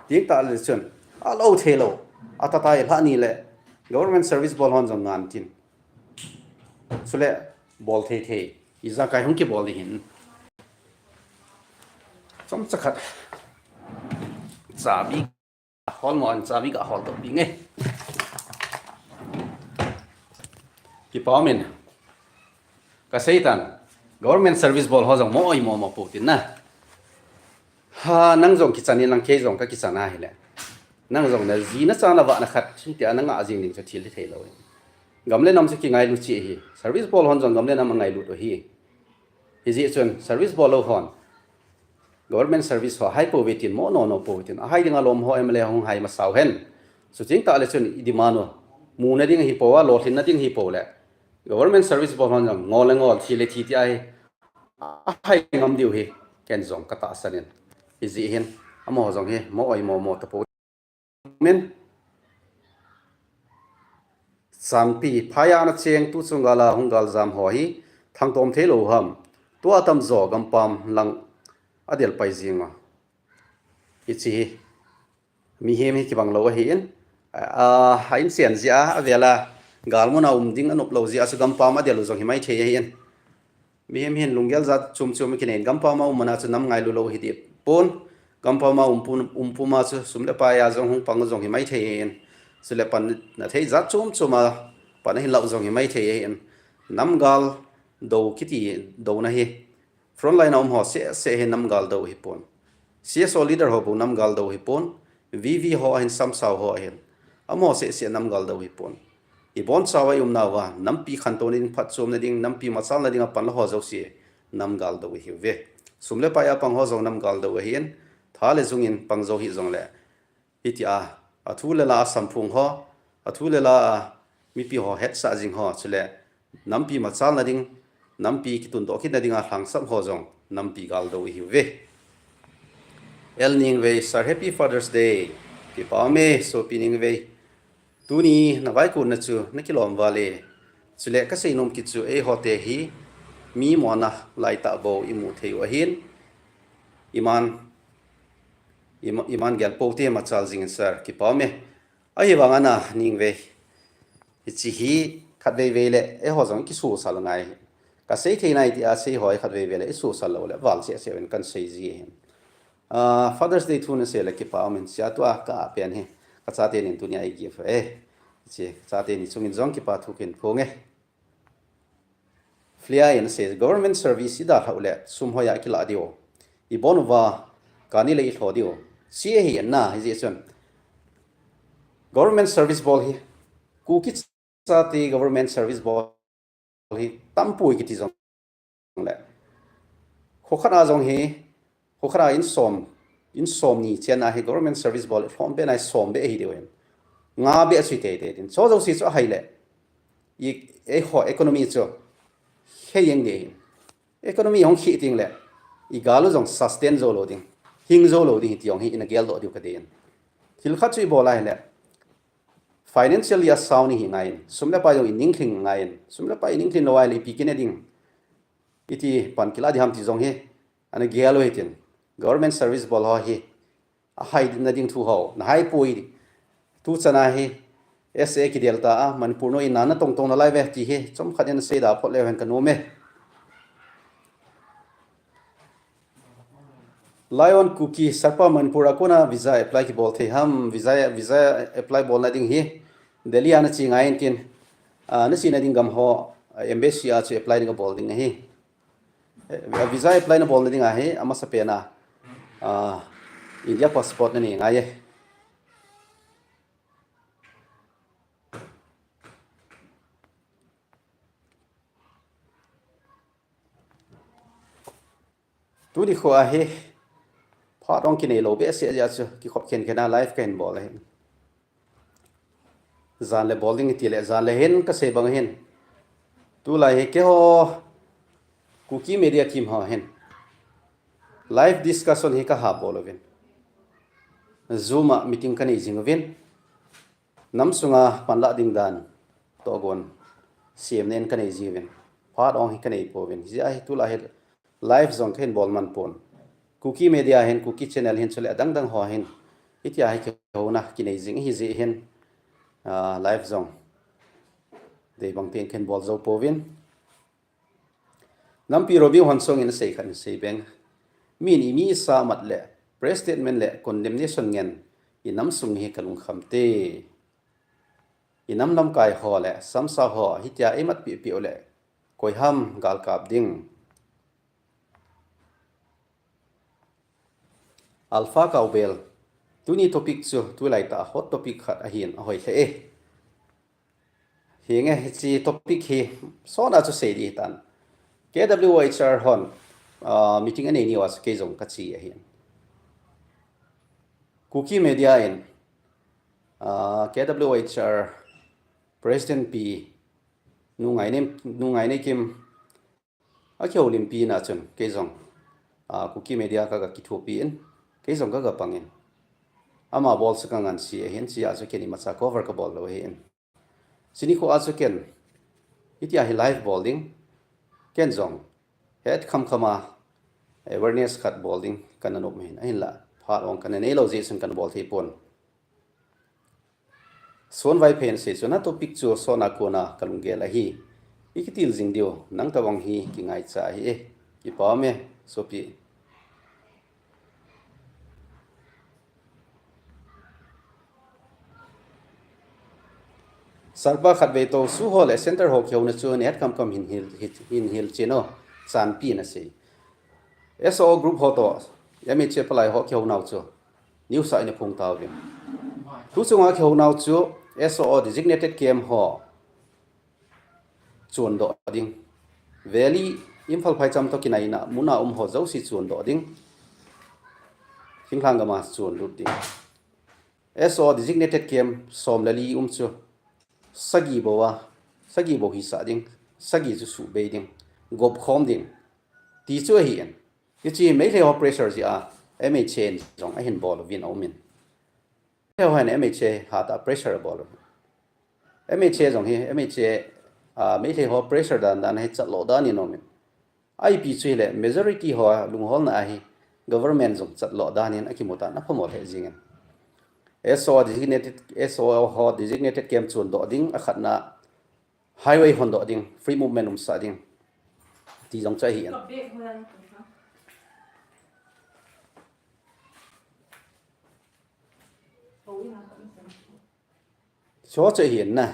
tintah le chun alou theilou, atatai lhah ni le government service bol hon jong ngan tin. Chule bol thei thei ijakai hung kibol ding hin. Chomcha khat chabi holmo in chabi gahol doh ding e. Kipa umin. Kasei tan, government service bol ho jong mo oimo mo pou tin na. Ha, nang jong kichan in lang kei jong kakichan ahile, nang jong naji nacha navah na khat hitia nangah jing ding chu thil hithei lou. Gam le nam chu kingailu cheh ahi. Service bol hon jong gam le nam angailut u ahi. Hijeh chun service bol lou hon government service ho hai pouve tin, mo nono pouve tin. Ahai dinga lom ho M L A hung hai masau hen. Chuting tah le chun i demand u muna ding ahipou a, lolhinna ding ahipou le, government service bol hon jong ngol le ngol, thi le thi tia hi ahai ngam diu hi ken jong katahsan in. Hijeh hin amaho jong hi mo oimo mo tapou min. Chanpi phaiya ana cheng tu chung gala hung galjam ho hi thangtom thei lou ham. Tua tamjo gampam lang adel pai jing a. Hiche hi mihem hi kibang lou ahin, a, a inchen jeh a, avela galmuna um ding anop lou jeh a chu gampam adel u jong himai thei ahin. Mihem hin lunggel jat chom chom kinei in, gampam a um mana chu nam ngailu lou hiding pon. Gampam a um pum, um puma chu sum le pai a jong hung pang jong himai thei ahin. Chule panna thei jat chom chom a pan ahin lah u jong himai thei ahin. Nam gal dou kiti douna hi frontline a um ho seh seh hi nam gal dou hipon. C S O leader ho bou nam gal dou hipon. V V ho ahin, samsau ho ahin, amaho seh seh nam gal dou hipon. Ibonchauva i umnauva nampi khantouna ding, phatchomna ding, nampi machalna dinga panla ho jouse nam gal dou ahiuve. Sum le pai a pang ho jong nam gal dou ahin, tha le jung in pang jou hih jongle, hitia athu le la a samphong ho, athu le la a mipi ho hetsah jing ho, chule nampi machalna ding, nampi kitundoh kitna dinga lhangsap ho jong nampi gal dou ahiuve. El Ningvei sir, Happy Father's Day. Kipa ume, sopi Ningvei. Tuni navaikonna chu nakilom val e. Chule kaseinom kit chu eiho te hi mi mona laitah bou imu thei u ahin, iman, ima, iman gel pou te machal jing in sir, kipa ume. Ahivang ana Ningvei, hiche hi khatvei vei le eiho jong ikisosal ngai. Kasei thei nai tia sei ho hi khatvei vei le isosal lou le val cheh cheh uvin kahin sei ji ahin. Ah, Father's Day thu nasei le kipa umin, sia tua ka-ah pen hi kachate nin tunia i gift e. Hiche chate ni chungin jong kipa thu kahin phong e. Flia in asei, government service idalhah u le sum hoiya kilah diu, ibon uva kani le ilho diu, C A hi anna hijeh chun government service bol hi, Kuki chate government service bol hi tampoi kiti jongle, khokhat a jong hi, khokhat a in som, in somni chenna hi government service bol lhom beh nai, som beh ahi diu ahin. Nga beh achui teitei tin. Chu jouse chu ahai le, i, eiho economy chu hei jeng ding ahin. Economy hung khi ding le, igal u jong sustain jou lou ding, hing jou lou ding hi ti jong hi ina geldoh diu kadei in. Thil khat chu ibol ahile, financially a sound ihi ngaiyin, sum le pai jong iningkling ngaiyin, sum le pai iningkling lou ahile ipi kine ding, iti pan kilah ding ham ti jong hi ana gel u hitin, government service bol ho hi ahaina ding thu ho nahai poi. Tuchan a hi S A kidel ta a, Manipur noiya natong tong nalai uve ti hi chomkhat in seida phot leu hen kanom e. Lion Kuki, Sarpa Manipur a kona visa apply kibol thei ham, visa, visa apply bolna ding hi Delhi a nache ngai intin, ah, nachena ding gam ho, ah, embassy a chu apply ding abol ding ahi. Eh, visa apply nabolna ding ahi, amasapen a, ah, India passport nanei ngai e. Tuni kho ahi, phat ong kinei lou behseh jeh a chu, kikhop khenkhen a live kahin bol ahi. Jan le bol ding iti le, jan le hin kasei bang hin. Tulai hi keiho Kuki Media Team ho hin live discussion hi kaha bol uvin. Zoom a meeting kanei jing uvin. Nam sunga panlah ding dan tohgon semna in kanei jing uvin. Phat ong hi kanei pouvin. Hijeh a hi tulai hi live jong kahin bol man pon. Kuki Media hin, Kuki Channel hin chule adang dang ho hin, hitia hi kihouna kinei jing ahi jeh hin, ah, live jong dei bang teng kahin bol jou pouvin. Nampi Robin Hon Song in asei khat in sei beng. Min imi sa mat le press statement le condemnation ngen inam sung hi kalungkham te. Inam lamkai ho le samsa ho hitia eimat pehpeh u le koi ham gal kap ding. Alpha Kaubel, tuni topic chu tulai tah hot topic khat ahin ahoi lheh e. Hinge, hiche topic hi sona chu sei ding hitan. K W O H R hon, ah, meeting anei ni uva chu kei jong kache ahin. Kuki Media in, ah, K W O H R President pi, Nu Ngainei, Nu Ngaineikim, akihoulimpi na chun, kei jong, ah, Kuki Media kaga kithopi in, kei jong kaga pang in. Ama bol chu kangansei ahin, chea chu ken imacha cover kabol lou ahin. Chuni kho a chu ken, hitia hi live bol ding, ken jong, het khamkham a awareness khat bol ding kana nom ahin, ahinla, phat ong kana neilou jeh chun kana bol thei pon. Son Vaiphei in asei chu, na topic chu sona kona kalunggel ahi. Ikitil jing diu, nang tobang hi kingaicha ahi e. Kipah e, sopi. Sarpa khatvei tou, su ho le center ho kihouna chu neh khamkham hin hil, hin, hin hil chin o, chanpi in asei. S O O group ho toh, M H A palai ho kihounau chu news a ina phong tauvin. Tuchunga kihounau chu S O O designated camp ho chondoh ding. Valley, Imphal phaicham toh kinaina muna um ho jouse chondoh ding. Thinglhang gam a chonlut ding. S O O designated camp som le li um chu sagi bou a, sagi bou hisah ding, sagi chu suhbei ding, gop khom ding. Ti chu ahi in. Hiche Meitei ho pressure jeh a M H A in jong ahin bol uvin aumin. Meitei ho hin M H A hat a pressure abol uvin. M H A jong hi, M H A, ah, Meitei ho pressure dan dan hi chatloh dan in aumin. Ipi chu hile, majority ho lungholna ahi, government jong chatloh dan in akimu tan aphamol he jingin. S O O designated, S O O ho designated camp chondoh ding, akhatna highway hondoh ding, free movement umsah ding. Ti jong chu ahi in. Chu chu ahi in na.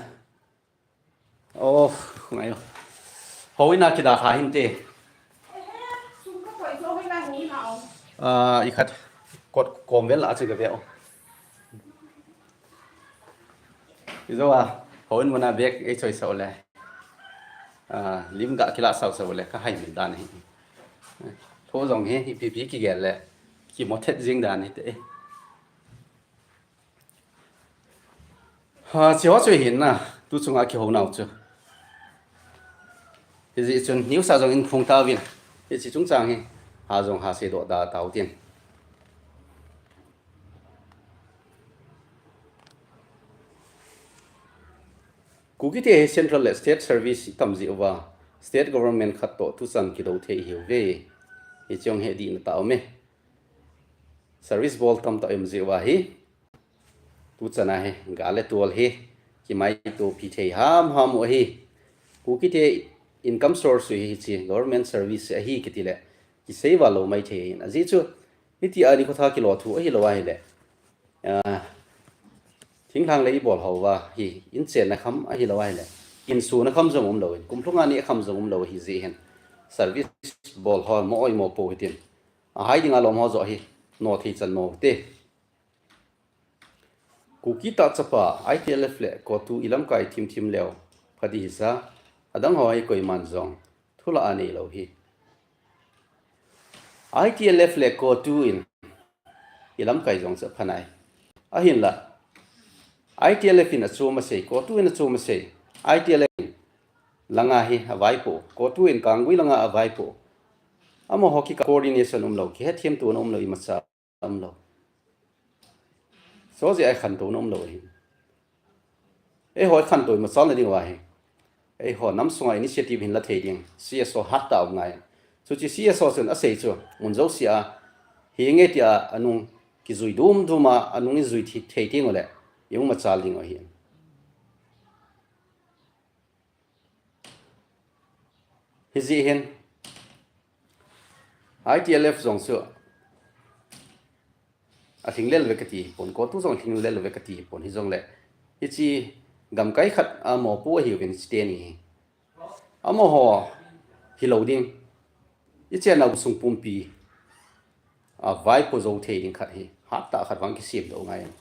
Oh, ngai o. Houin a kida kha hinte. Ah, ikhat kot kom vel a chu kave o. Ijo a, houin muna bag ei choi sau le. Ah, lim ga kila sau sau le, ka hai min dan hi. Tho jong hi, ipi pi kigel le. Kimo thet jing dan hite. Ha, hiche ho chu ahi in na, tuchunga kihounau chu. Hijeh chun news a jong in phong tauvin, hiche chungchang hi, ha jong ha seidoh da tau tin. Kukite hi central le state service itam jeh uva, state government khat toh tuchan kidou thei hiuve. Hiche jong hi dihna tah aume. Service bol tamtah um jeh uva hi. Tuchan a hi, gal le tual hi, kimaitopi thei hamham u ahi. Kukite income source u hi hiche government service ahi kiti le, kisei val lou maithei ahin. Ajeh chu, Hitia nikho tha kilo thu ahilou ahile, ah, thinglhang lei ibol hou va hi, in chenna kham ahilou ahile, in suna kham jong umlou in, kum lhunga neh kham jong umlou hi jeh hin, service bol ho mo oi mo po hitin, ahai dinga lom ho jo hi, no thei chan mo te. Kuki tah chapa, I T L F le CoTU ilamkai thim thim leu, pha di hisa, adang ho hi koiman jong thulah anei lou hi. I T L F le CoTU in ilamkai jong chu apha nai. Ahinla, I T L F in achom asei, CoTU in achom asei, I T L F in langa hi avaipo, CoTU in Kanggui langa avaipo. Amaho kikah coordination umlou, kihethiam tona umlou, imacha umlou. Soji ai khantouna umlou ahi. Eiho khantou imachalna ding uva hi, eiho nam sunga initiative hin la thei ding, C S O hat tah um ngai. Chuche C S O chun asei chu, mun jousea, hinge tia anung kijui dum dum a, anung ijui thi-, thei ding ule, imachal ding u ahi. Hijeh hin, I T L F jong chu alhing lel uve kati pon, CoTU jong alhing lel uve kati pon, hijongle, hiche gamkai khat a mopo ahiuvin hiche teni hi. Amaho hilou ding, ichenna sung pumpi avaipo jou thei ding khat hi, hat tah khat vang kisem doh ngai in,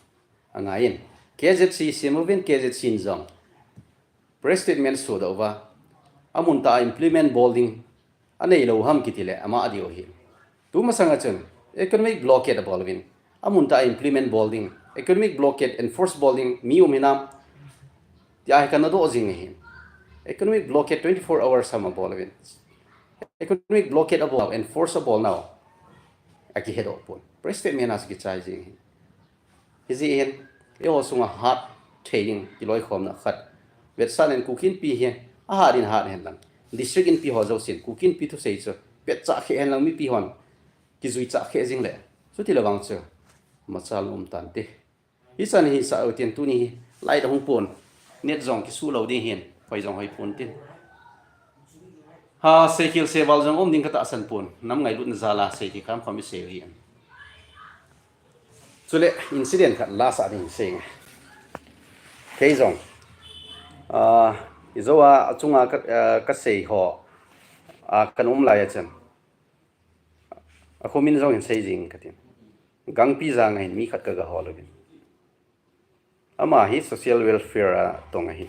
angai in. K Z C sem uvin, K Z C in jong press statement sodoh uva, amun tah a implement bol ding anei lou ham kiti le, ama adiu ahi. Tumasanga chun economic blockade abol uvin, amun tah a implement bol ding, economic blockade enforce bol ding mi um hinam, tia hi kana doh jing ahi. Economic blockade twenty-four hours ham abol uvin, economic blockade abol, enforce abol nau akihedoh pon, press statement a chu kichai jing ahi. Hijeh hin, eiho sunga hat thei ding kiloikhomna khat, vetsahnan Kuki Inpi hi ahat in hat hen lang, District Inpi ho jousen Kuki Inpi thusei chu vetchah khe hen lang, mipi hon kijui chah khe jing le, chuti le vang chu machal um tante. Hichan hi sa utin, tuni hi light ahung pon, net jong kisu lou ding hin, hoi jong hoi pon tin. Ha, seikhel seival jong um ding katahsan pon, nam ngailutna jal a sei ti khamkham isei u hin. Chule incident khat lasa ding sei nge. Kei jong, ah, ijou a, achunga ka, ah, kasei ho, ah, kana um lai a chun, akhomin jong hin sei jing katin. Gangpijang a hin mi khat kaga hol uvin. Ama hi social welfare a tong ahi.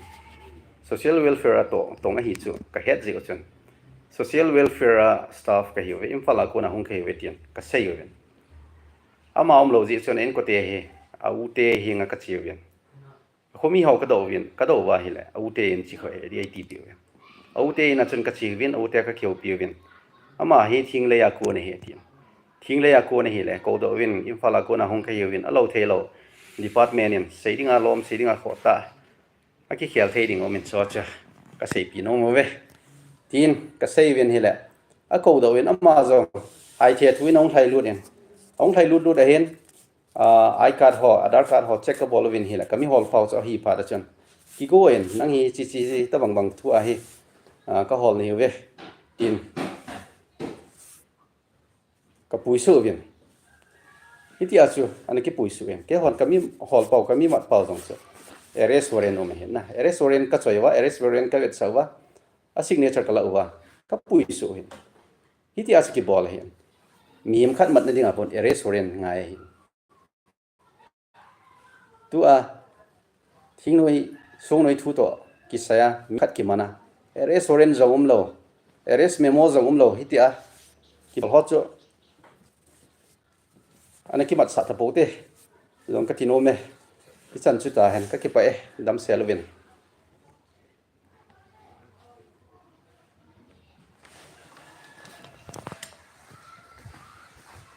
Social welfare a to-, tong ahi chu kahet jeh u chun, social welfare a staff kahiuve, Imphal a kona hung kahiuve tin kasei uvin. Ama umlou jeh chun a inkote hi, a ute henga kache uvin. Akhomi ho kadou uvin, kadou uva ahile, a ute in che kho e, ati peh uvin. A ute in a chun kache uvin, a ute kakihoupi uvin. Ama hi thinglei a kon ahi atin. Thinglei a kon ahile, koudoh uvin, Imphal a kona hung kahiuvin, alou theilou department in sei dinga lom, sei dinga khoh tah, akikhel thei ding um in, chuche chu kaseipi nom uve, tin kasei uvin ahile, akoudoh uvin, ama jong aithe thu in ahung lhailut in, ahung lhailut lut ahin, ah, I card ho, Aadhaar card ho check kabol uvin ahile, kami holpau chu ahi phat a chun, kigo in, nang hi hiche hiche tobang bang thu ahi, ah, kahol nahiuve, tin kapuisuh uvin. Hitia chu ana kipuisuh in, keihon kami holpau, kami matpau jong chu arrest warrant um ahin na, arrest warrant kachoi uva, arrest warrant kavetsah uva, a signature kalah uva, kapuisuh uvin. Hitia chu kibol ahin. Mihem khat matna dinga pon arrest warrant ngai ahin. Tua thingnoi, songnoi thu toh kisai a mi khat kiman a, arrest warrant jong umlou, arrest memo jong umlou, hitia kibol ho chu ana kimatsah tapou te jong kati nom e. Hichan chu tahen, kakipah e, damsel uvin.